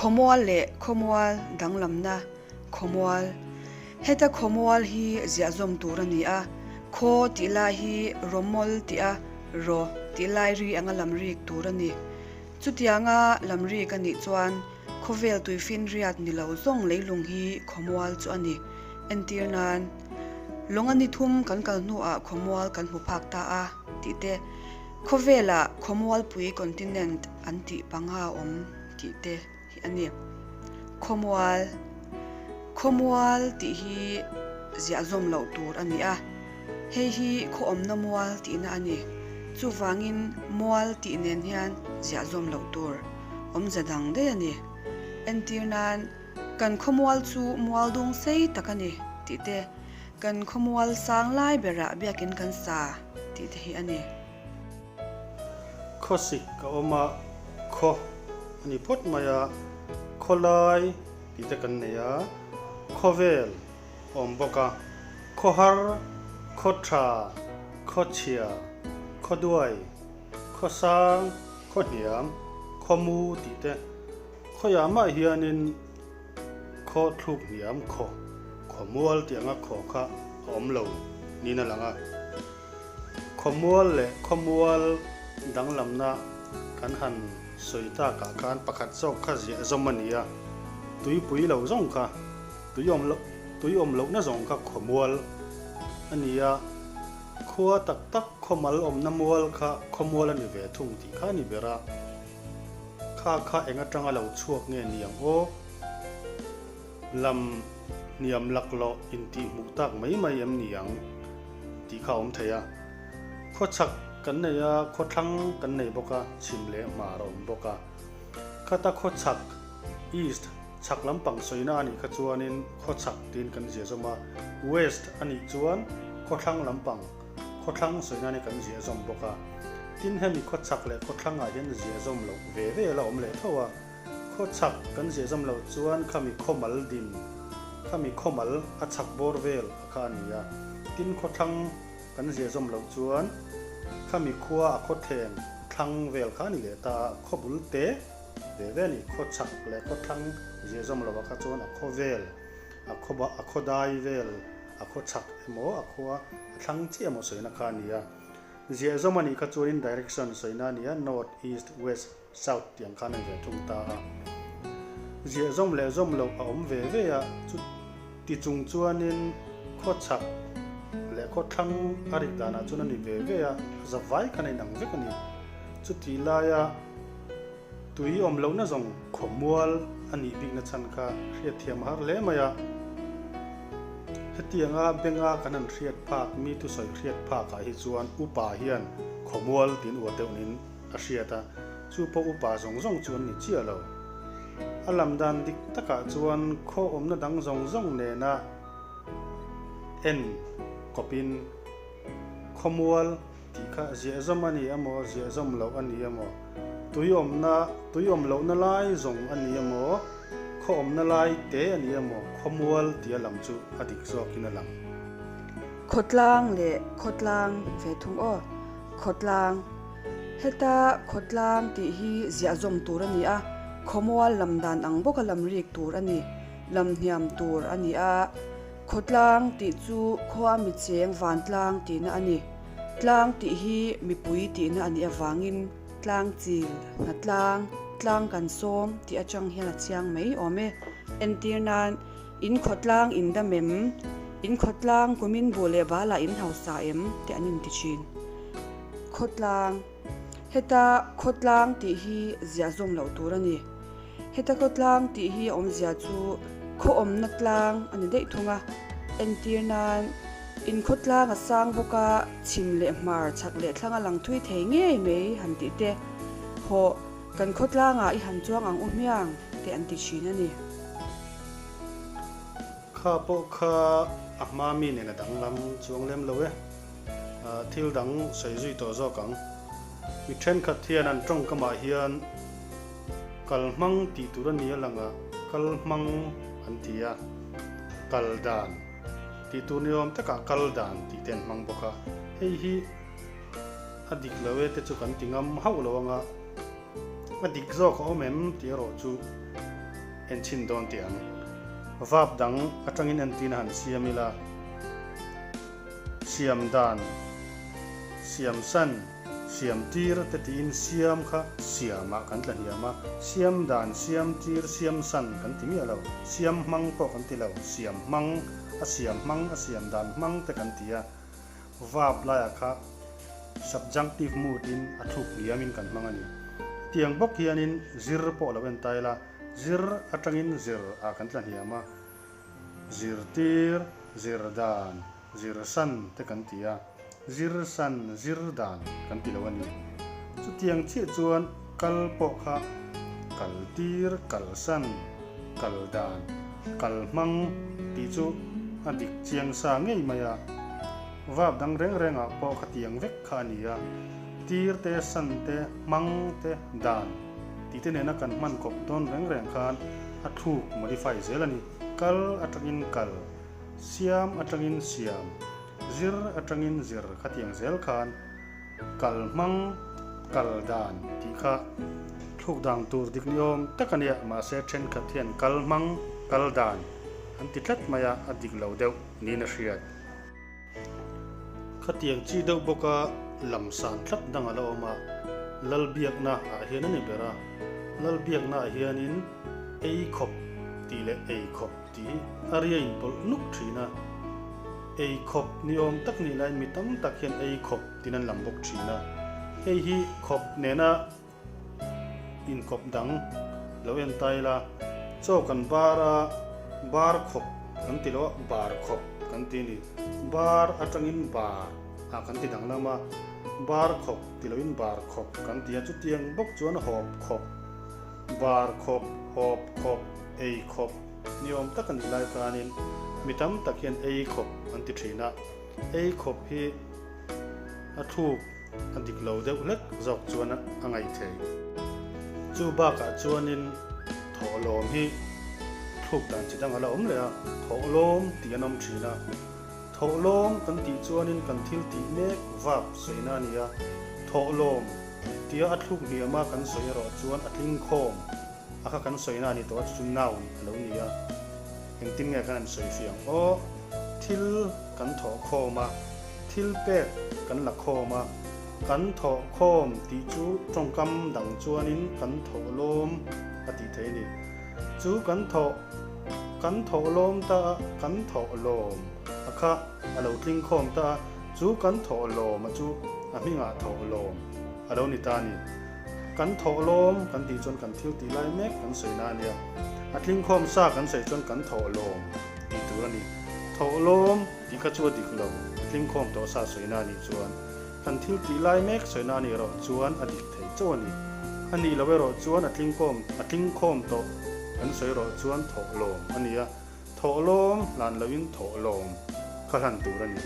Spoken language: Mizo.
Khawmual leh khawmual danglamna, Khawmual. Heta khawmual hi ziahzawm tur a ni a, khaw tih lai hi rawmawl tih a raw tih lai ri anga lam rik tur a ni. Chutianga lam rik a nih chuan khawvel tuifinriat ni lo zawng leilung hi khawmual chu a ni. Entir nan, Lawnga ni thum kan kal hnuah khawmual kan hmu phak ta a tih te, Khawvelah khawmualpui continent an tih panga awm tih te hi a ni. Khawmual, Khawmual tih hi ziahzawm loh tur a ni a, hei hi khawawmna mual tihna a ni. Chuvangin mual tih nen hian ziahzawm loh tur awmze dang daih a ni. Entir nan, Kan khawmual chu mual dung sei tak a ni tih te, Kan khawmual sang lai berah biakin kan sa tih te hi a ni. Khawsik a awm a, khaw a ni phawt mai a, khawlai tih te kan nei a, khawvel a awm bawk a, khawhar, khawtha, khawchhia, khawduai, khawsang, khawhniam, khawmu tih te khawiah mah hianin Khaw thluk hniam khaw, khaw mual tih anga khaw kha a awm lo niin a lang a. Khaw mual leh khaw mual danglamna kan han sawi takah khan pakhat zawk kha ziah zawm a ni a, tuipui lo zawng kha, tui awm loh, tui awm lohna zawng kha khaw mual a ni a, khua tak tak khaw mal awmna mual kha khaw mual a ni ve thung tih kha a ni ber a. Kha kha eng atanga lo chhuak nge ni ang aw? Lam hniam laklawh intih hmuh tak mai mai em ni ang? tih kha a awm thei a. Khawchhak kan nei a, khawthlang kan nei bawk a, chhim leh hmar a awm bawk a. Khata khawchhak, east, chhak lampang sawina a nih kha chuanin khawchhak tiin kan ziah zawm a, west a nih chuan khawthlang lampang, Khawthlang sawina ni kan ziah zawm bawk a, tin hemi khawchhak leh khawthlangah hian ziah zawm loh ve ve la awm leh tho a, khawchhak kan ziah zawm loh chuan khami khawmal din, khami khawmal a chhak bawr vel a kha a ni a, tin khawthlang kan ziah zawm loh chuan khami khua a khawthleng thlang vel kha a ni leh ta a, khawbul te ve ve a ni, khawchhak leh khawthlang ziah zawm loh ah kha chuan a khaw vel, a khaw a khawdai vel. A khaw chhak emaw a khua a thlang chiah emaw sawina kha a ni a. Ziahzawm a nih kha chuanin direction sawina a ni a, north, east, west, south tih ang khan a ni ve thung ta a. Ziahzawm leh zawm loh a awm ve ve a, chu ti chung chuanin khaw chhak leh khaw thlang a rik danah chuan a ni ve ve a, za vai khan a inang vek a ni. Chutih laia tui awm lohna zawng khawmual a nih bikna chhan kha hriatthiam a har hle mai a. Hetianga benga kan han hriat phak, mi thusawi hriat phakah hi chuan upa hian khawmual tiin uar deuh niin a hriat a, chu pawh upa zawng zawng chu an ni chiah lo. A lam dan dik takah chuan khaw awmna dang zawng zawng nena en kawpin khawmual tih kha ziahzawm a ni emaw, ziahzawm loh a ni emaw, tui awmna, tui awm lohna lai zawng a ni emaw, khaw awmna lai te a ni emaw, khawmual tia lam chu a dik zawkin a lang. Khawtlang leh khawtlang ve thung aw, khawtlang. Heta khawtlang tih hi ziahzawm tur a ni a, khawmual lam dan ang bawka lam rik tur a ni, lam hniam tur a ni a. Khawtlang tih chu khua mi cheng vantlang tihna a ni. Tlang tih hi mipui tihna a nih avangin tlang chil, hnatlang, tlang kan sawm tih atang hian a chiang mai awm e. Entir nan, In khawtlang in dam em? In khawtlang kumin buh leh balah in hausa em? te an inti thin. Khawtlang, Heta khawtlang tih hi ziahzawm loh tur a ni. Heta khawtlang tih hi a awmzia chu khaw awmna tlang a ni daih thung a, entir nan in khawtlang a sang bawk a, chhim leh hmar chhak leh thlang a lang thui thei ngei mai han tih te, hawh kan khawtlangah i han chuang ang u hmiang te an ti thin a ni. Kha pawh kha a hma mi nen a danglam chuang lem lo e, thil dang sawi zui tawh zawk ang. Mi thenkhat hian an tawngkamah hian Kal hmang tih tur a ni a lang a, kal hmang an ti a, kal dan tih tur ni awm takah kal dan tih te an hmang bawk a, hei hi a dik lo e te chu kan ti ngam hauh lo ang a, a dik zawk a awm em tih erawh chu. En chhin dawn teh ang. Verb dang atangin entirna han siam ila, siam dan, siam san, siam tir te tiin siam kha siamah kan tla hniam a, siam dan, siam tir, siam san kan ti miah lo, siam hmang pawh kan ti lo, siam hmang, a siam hmang, a siam dan hmang te kan ti a. Verb laiah kha subjunctive mood in a thluk hniamin kan hmang a ni. Hetiang bawk hianin zir pawh lo en ta ila, zir atangin zir ah kan tla hniam a, zirtir, zir dan, zir san te kan ti a, zir san, zir dan kan ti lo a ni. Chutiang chiah chuan kal pawh kha kal tir, kal san, kal dan, kal hmang tih chu a dik chiang sa ngei mai a. Vap dang reng rengah pawh khatiang vek kha a ni a, tir te, san te, hmang te, dan tih te nena kan hman kawp dawn reng reng khan a thluk modify zel a ni. Kal atangin kal, siam atangin siam, zir atangin zir khatiang zel khan kal hmang, kal dan tih kha thluk dan tur dik ni awm tak a nia, mahse thenkhat hian kal hmang, kal dan an ti tlat mai a, a dik lo deuh niin a hriat. Khatiang chi deuh bawka lam san tlat dang a la awm a, Lalbiakna ah hian a ni ber a, Lalbiakna ah hianin ei khawp tih leh ei khawp tih hi a ria inpawlh nuk thin a, ei khawp ni awm tak nih laiin mi tam tak hian ei khawp tiin an lam bawk thin a, hei hi khawp nena Inkawp dang lo en ta ila, chaw kan bar a, bar khawp kan ti lo a, bar khawp kan ti a ni. Bar atangin bar ah kan ti danglam a, bar khawp ti loin bar khawp kan ti a, chutiang bawk chuan hawp khawp, bar khawp, hawp khawp, ei khawp ni awm tak a nih lai khanin mi tam tak hian ei khawp an ti thin a, ei khawp hi a thluk. A dik lo deuh hlek zawk chuan a ngaih thei. Chu bakah chuanin thawhlawm hi thluk dan chi dang a la awm leh a, thawhlawm tih an awm thin a. Thawhlawm kan tih chuanin kan thil tih mek vap sawina a ni a, thawhlawm tia a thluk hniama kan sawi erawh chuan a tling khawm a kha kan sawina a ni tawh a, chu chu noun a lo ni a. Engtin nge kan han sawi fiang aw? Thil kan thawh khawm a, thil pek kan la khawm a, kan thawh khawm tih chu tawngkam dang chuanin kan thawh lawm a tih theih a ni. Chu kan thawh kan thawh lawm ta a, kan thawh lawm a kha a lo tling khawm ta a, chu kan thawh lawm a chu a hmingah thawh lawm a lo ni ta a ni. Kan thawh lawm kan tih chuan kan thil tih lai mek kan sawi na a nia. A tlingkhawm sa kan sawi chuan kan thawh lawm tih tur a ni. Thawh lawm tih kha chu a dik lo, a tlingkhawm tawh sa sawi na a nih chuan kan thil tih lai mek sawi na a nih erawh chuan a dik thei chauh a ni. A nih loh erawh chuan a tlingkawm a tlingkhawm tawh kan sawi erawh chuan thawh lawm a ni a, thawh lawm hlan loin thawh lawm kha hlan tur a ni.